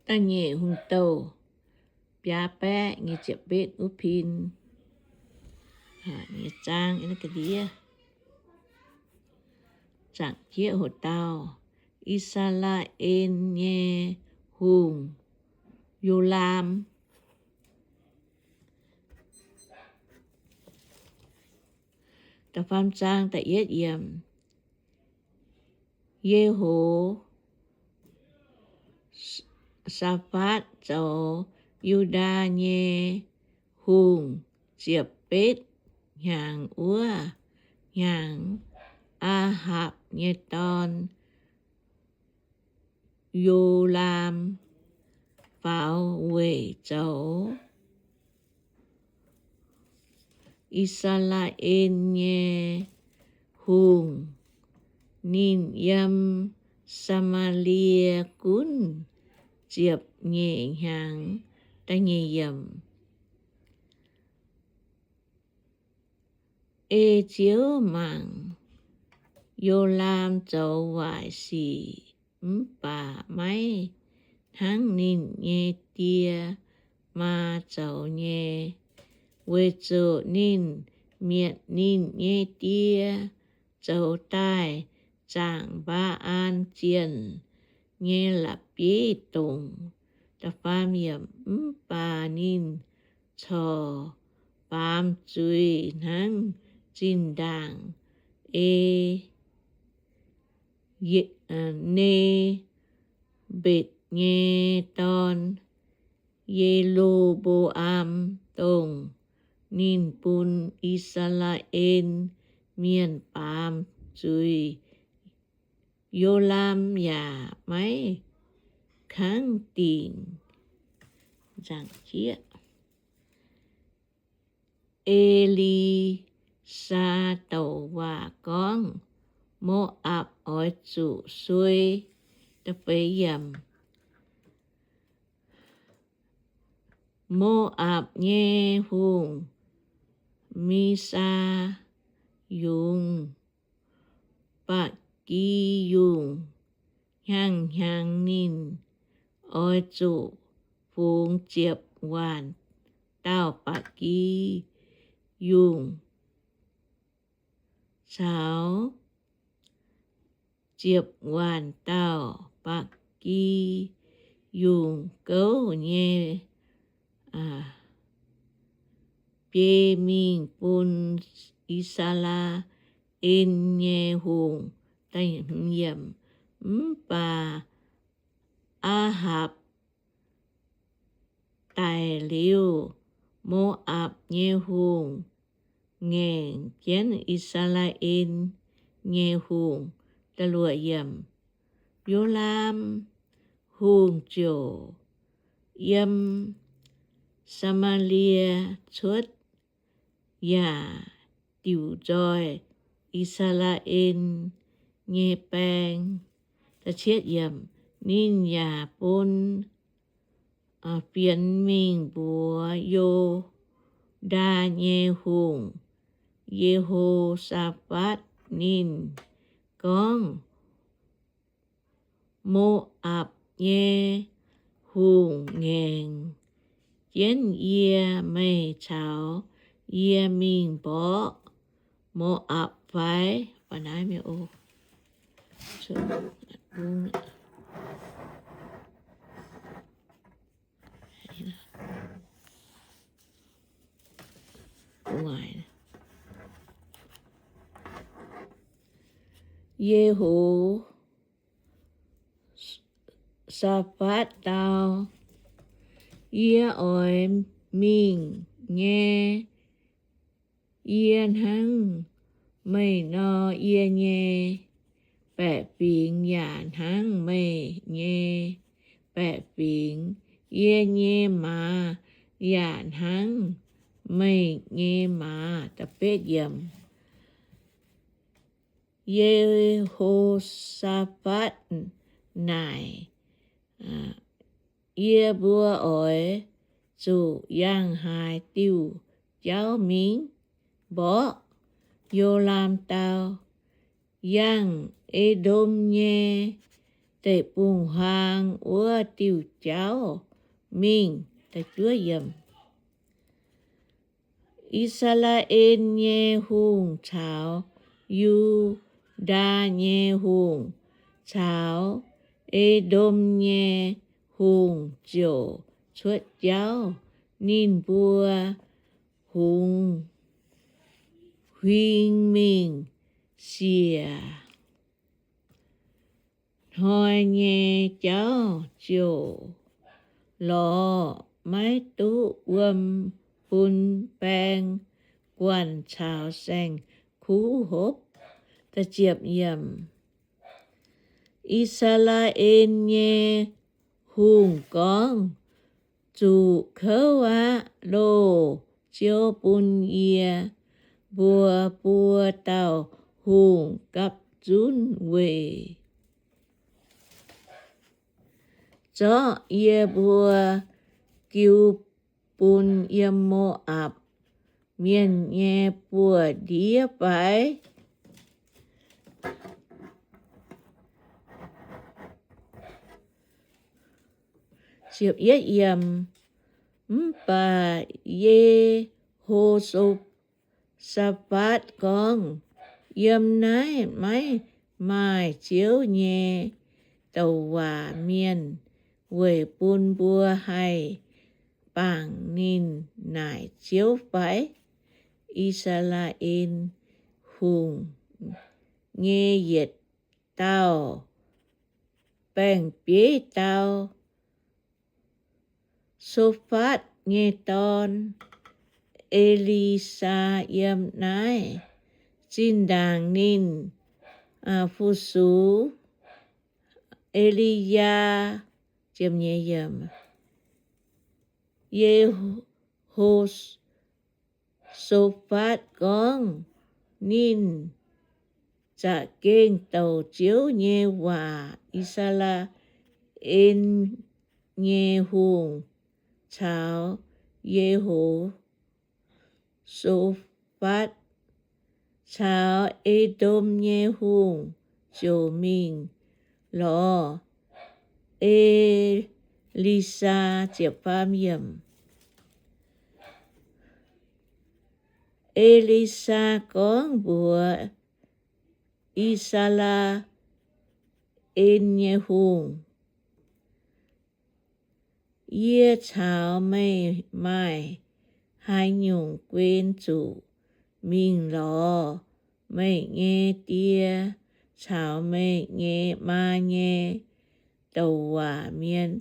Da'nyeic Hungh Douh biaa baeqv nyic ziepc betv wuov pin. Zaangc jieqv hoc dauh, I^saa^laa^en nyei hungh, Yo^laam. Da'faam zaang da'yietv yiemc. Ye^ho^saa^fatv zoux Yu^ndaa nyei hungh ziepc betv hnyangx wuov hnyangx, Aa^hapc nyei dorn, Yo^laam, faaux weic zoux I^saa^laa^en nyei hungh. Ninh yiem Saa^maa^lie Gunv ziepc nyeic hnyangx. Ei Ziouv mangc Yo^laam zoux waaic sic mv baac maiv hnangv ninh nyei die maa zoux nyei, weic zuqc ninh mietc ninh nyei die zoux daaih zaangc Mbaa^an zienh nyei la'bieiv dongc. Mv baac ninh corc baamz zuiz hnangv zinh ndaangc ei Ye- Nebetc nyei dorn, Ye^lo^mbo^am, dongh ninh bun I^saa^laa^en Mienh baamz zuiz. Yo^laam yaac maiv kangv dingc. E^li^saa douc waac gorngv, Mo^apc oix zuqc suei. Mo^apc nyei hungh, Mi^saa, yungz ba'gi yungh. Hnyangx-hnyangx ninh oix zuqc fungx ziepc waanc dauh ba'gi yungh caux ziepc waanc dauh ba'gi yungh gouv nyei biei mingh bun I^saa^laa^en nyei hungh. Mv baac Aa^hapc daic liuz, Mo^apc nyei hungh ngaengc jienv I^saa^laa^en nyei hungh. Yo^laam Hungh ziouc yiem Saa^maa^lie cuotv yaac diuc nzoih I^saa^laa^en nyei baeng. Ninh yaac bun fienx mingh mbuox Yu^ndaa nyei hungh, Ye^ho^saa^fatv. Ninh gorngv, Mo^apc nyei hungh ngaengc jienv yie. Meih caux yie mingh mborqv Mo^apc fai? Ye^ho^saa^fatv dau, Yie oix mingh nyei. Yie hnangv meih nor, yie nyei baeqc fingx yaac hnangv meih nyei baeqc fingx. Yie nyei maaz yaac hnangv meih nyei maaz. Ye^ho^saa^fatv naaic, Yie mbuo oix zuqc yangh haaix diuh jauv mingh mborqv? Yo^laam dau, Yangh E^ndom nyei deic-bung-huaang wuov diuh jauv mingh. I^saa^laa^en nyei hungh caux Yu^ndaa nyei hungh caux E^ndom nyei hungh ziouc cuotv jauv. Ninh mbuo hungx huing mingh siec hnoi nyei jauv ziouc lorz maiv duqv wuom bun baeng guanh caux saeng-kuv hopv. I^saa^laa^en nyei hungh gorngv, Zuqc kouv aqv. Loz-ziouv bun yie mbuo buo dauh hungh gapv zunv weic zorqv yie mbuo jiu bun yiem Mo^apc Mienh nyei buoz-ndiev fai? Mv baac Ye^ho^so^sapv^atc gorngv, Yiem naaiv maiv maaih Ziouv nyei douc waac mienh weic bun mbuo haih bangc ninh naaic Ziouv fai? I^saa^laa^en Hungh nyei yietc dauh baeng-bieiv dau, So^fatv nyei dorn, E^li^saa, yiem naaiv. Zinh ndaangc ninh fu-sux E^li^yaa, Ye^ho^so^fatv gorngv, Ninh za'gengh douc Ziouv nyei waac. I^saa^laa^en nyei hungh caux Ye^ho^so^fatv caux E^ndom nyei hungh ziouc mingh lorz E^li^saa. E^li^saa gorngv mbuox I^saa^laa^en nyei hungh, Yie caux meih maaih haaix nyungc guen zuqc mingh lorz meih nyei die caux meih nyei maa nyei douc waac mienh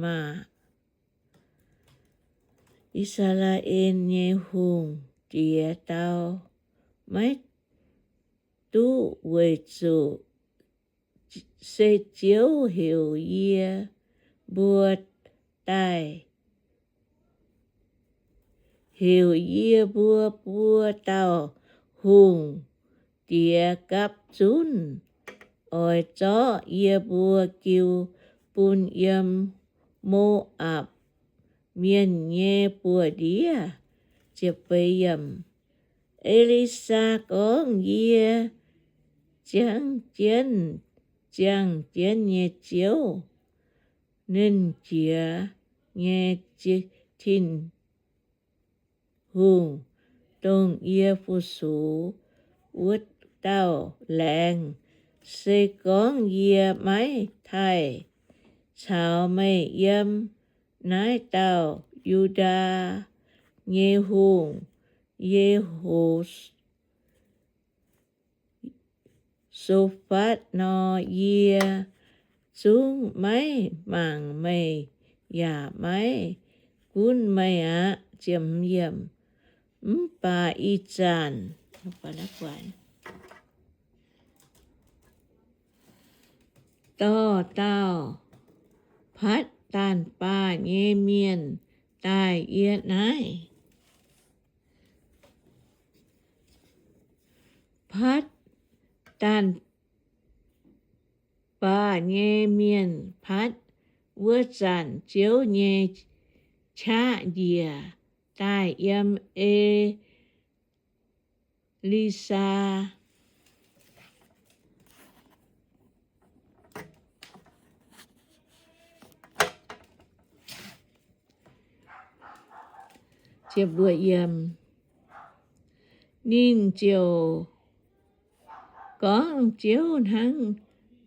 maah? I^saa^laa^en nyei hungh diex dau, Maiv duqv, weic zuqc se Ziouv heuc yie mbuo daaih, heuc yie mbuo buo dauh hungh diex gapv zunv, oix zorqv yie mbuo jiu bun yiem Mo^apc Mienh nyei buoz-ndiev. E^li^saa gorngv, Yie ziangv jienv, ziangh jienv nyei Ziouv, Nernh Jiex nyei Tin-Hungh, dongh yie fu-sux wuov dauh laengz, se gorngv yie maiv taaih caux meih yiem, naaiv dauh Yu^ndaa nyei hungh, Ye^ho So^fatv nor, yie zungv maiv mangc meih yaac maiv gunv meih aqv. Mv baac ih zanc dorh dauh patv daanh baah nyei mienh daaih yie naaiv. Patv daanh baah nyei mienh patv wuov zanc, Ziouv nyei qaqv njiec daaih yiem E^li^saa, Ziepc mbuo yiem. Ninh ziouc gorngv, Ziouv hnangv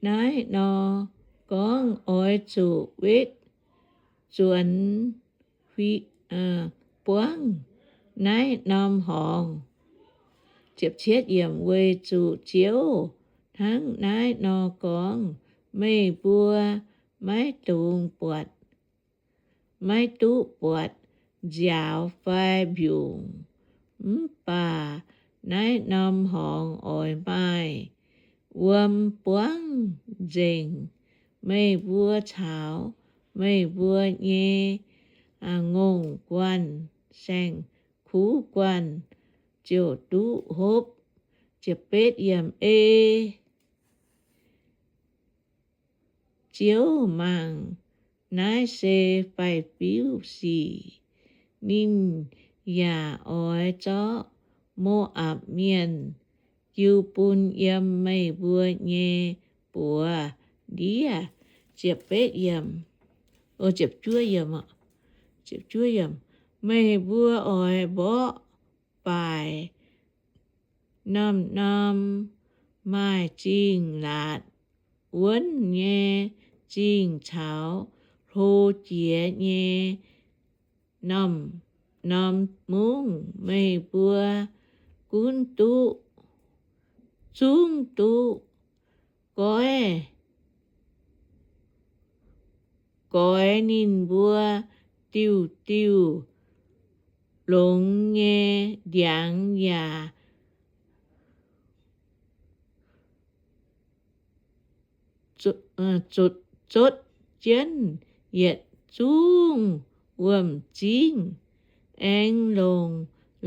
naaiv nor gorngv, Oix zuqc wetv zuonx buangv naaiv norm horngz. Ziepc cietv yiem. Weic zuqc Ziouv hnangv naaiv nor gorngv, Meih mbuo maiv dungx buatc, maiv duqv buatc nziaaux fai mbiungc. Mv baac naaiv norm horngz oix maaih wuom buangv nzengc meih mbuo caux meih mbuo nyei ngongh guanh, saeng-kuv guanh ziouc duqv hopv. Ei Ziouv mangc naaiv se faix-fiuv sic. Ninh yaac oix zorqv Mo^apc Mienh jiu bun yiem meih mbuo nyei buoz ndiev. Meih mbuo oix mborqv baaic norm-norm maaih zingh laatc wuonv nyei zingh caux hlo jiex nyei norm-norm mungv. Meih mbuo gunv duqv, zungv duqv goiv, goix ninh mbuo diuh diuh longx nyei ndiangx yaac zotv jienv yietc zungv wuom-zingv, aengx longc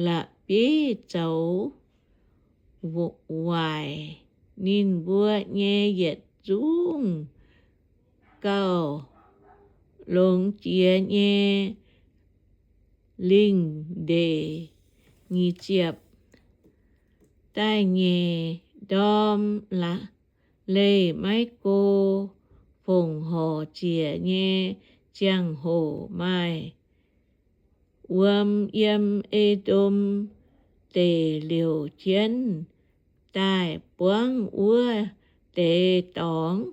la'bieiv zoux waaic ninh mbuo nyei yietc zungv gauh longx jiex nyei lingh ndeic. Da'nyeic ndorm leih maiv go, fongc horc ziec nyei ziangh hoc maaih wuom yiem E^ndom Deic liouc jienv daaih buangv wuov deix dorngx.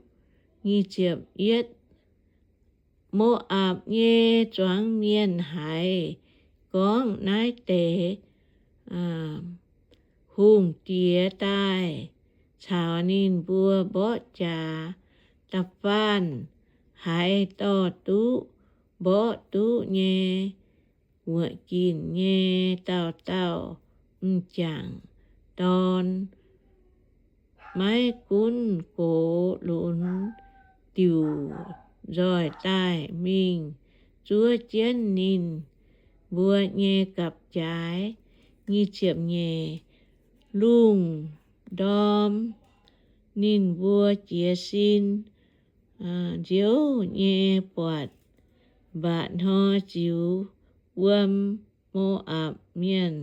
Mo^apc nyei zuangx mienh haiz gorngv naaiv deix hungh diex daaih caux ninh mbuo mborqv jaax, da'faanh haiz dorh duqv mborqv duqv nyei wuoqc-ginc nyei dauh dauh m'jangc dorn, maiv gunv gox lunx diuc nzoih daaih mingh zuov jienv ninh mbuo nyei gapv-jaaix. Lungh ndorm ninh mbuo jiez sin nziouv nyei buatc, mba'hnoi ziux wuom Mo^apc Mienh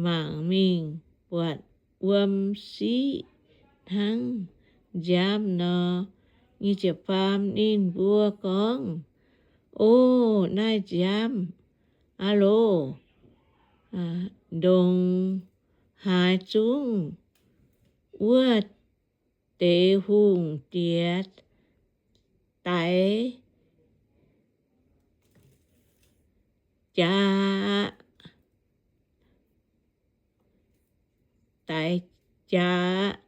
mangc mingh buatc wuom siqv hnangv nziaamv nor. Ninh mbuo gorngv, O, naaiv nziaamv aqv loh! Ndongc haaix zungv wuov deix hungh diex daix jaax aqv, daix jaax aqv.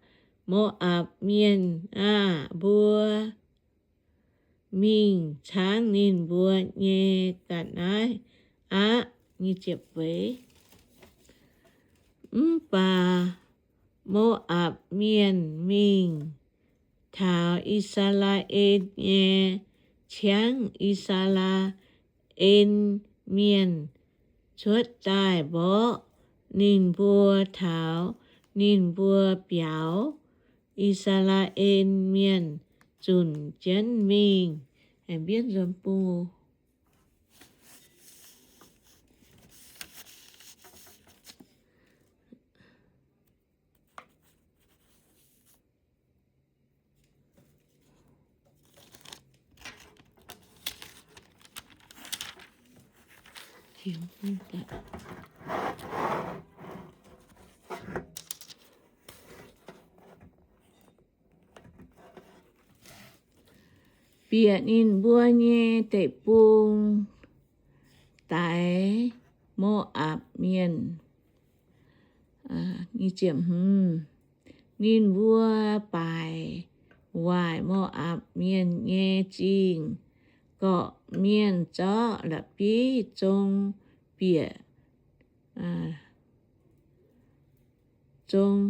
Mo^apc Mienh aah! Mbuo mingh caangv ninh mbuo nyei ga'naaiv aqv. Mv baac Mo^apc Mienh mingh taux I^saa^laa^en nyei ciangv, I^saa^laa^en Mienh cuotv daaih mborqv ninh mbuo taux ninh mbuo biaux. I^saa^laa^en Mienh zunc jienv mingh. bieqc ninh mbuo nyei deic-bung daix Mo^apc Mienh. Ninh mbuo baaix waaic Mo^apc Mienh nyei zingh, gorqv-mienh zorqv la'bieiv zong bieqc, zong,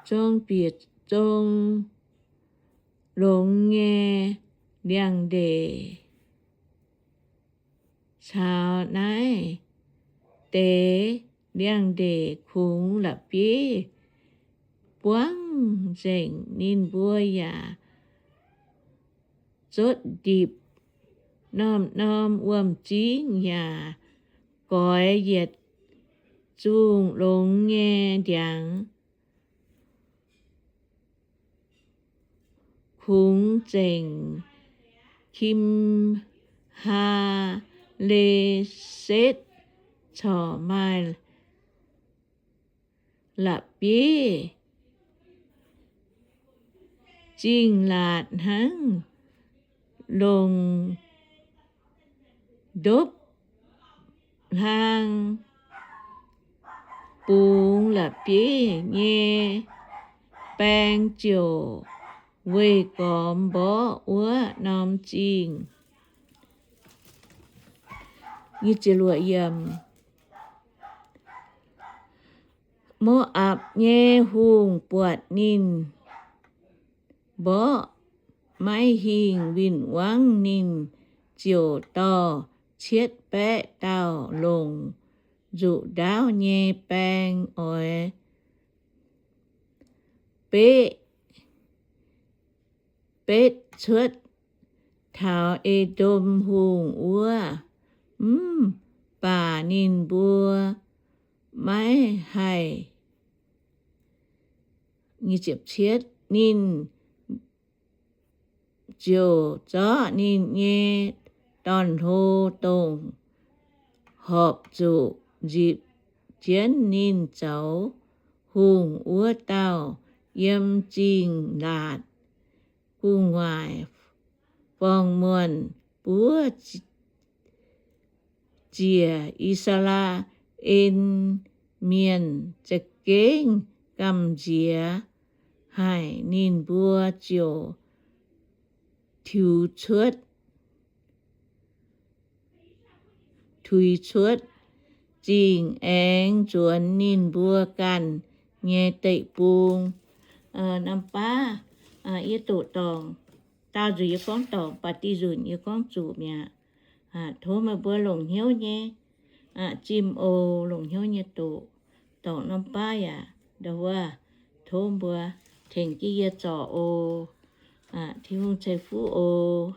zong bieqc zong longx nyei liangx-ndeic. Caux naaiv deix liangx-ndeic kungx la'bieiv buangv nzengc. Ninh mbuo yaac zotv ndipc norm-norm wuom-zingv yaac goix yietc zungh longx nyei ndiangx, kungx zengc Kim^haa^le^setv corc maaih la'bieiv zingh laatc hnangv longc ndopv-hlaang bungx la'bieiv nyei baeng ziouc weih gormx mborqv wuov norm zingh. Mo^apc nyei hungh buatc ninh mborqv maiv hingh win-wangv, ninh ziouc dorh cietv baeqv dauh longc nzuqc ndaauv nyei baeng oix beqv, betv cuotv taux E^ndom Hungh wuov. Mv baac ninh mbuo maiv haih. Ninh ziouc zorqv ninh nyei dorn-hlo, dongh horpc zuqc nzipc jienv ninh zoux hungh wuov dauh, yiem zingh laatc gu'nguaaic forng-muonh buov ziec. I^saa^laa^en Mienh za'gengh gamh nziex haic. Ninh mbuo ziouc tiux cuotv, tuix cuotv zingh aengx nzuonx ninh mbuo ganh nyei deic-bung. Norm baav yie doqc dorngc, daauh nzunc yie gorngv dorngc, baac diuh nzunc yie gorngv zuqc mi'aqv. Tov meih mbuo longc hnyouv nyei zimh oc. Longc hnyouv nyei doqc, dorngc norm baav yaac ndau wuov, tov mbuo tengx jienv yie zorc oc. Tin-Hungh ceix fuqv oc.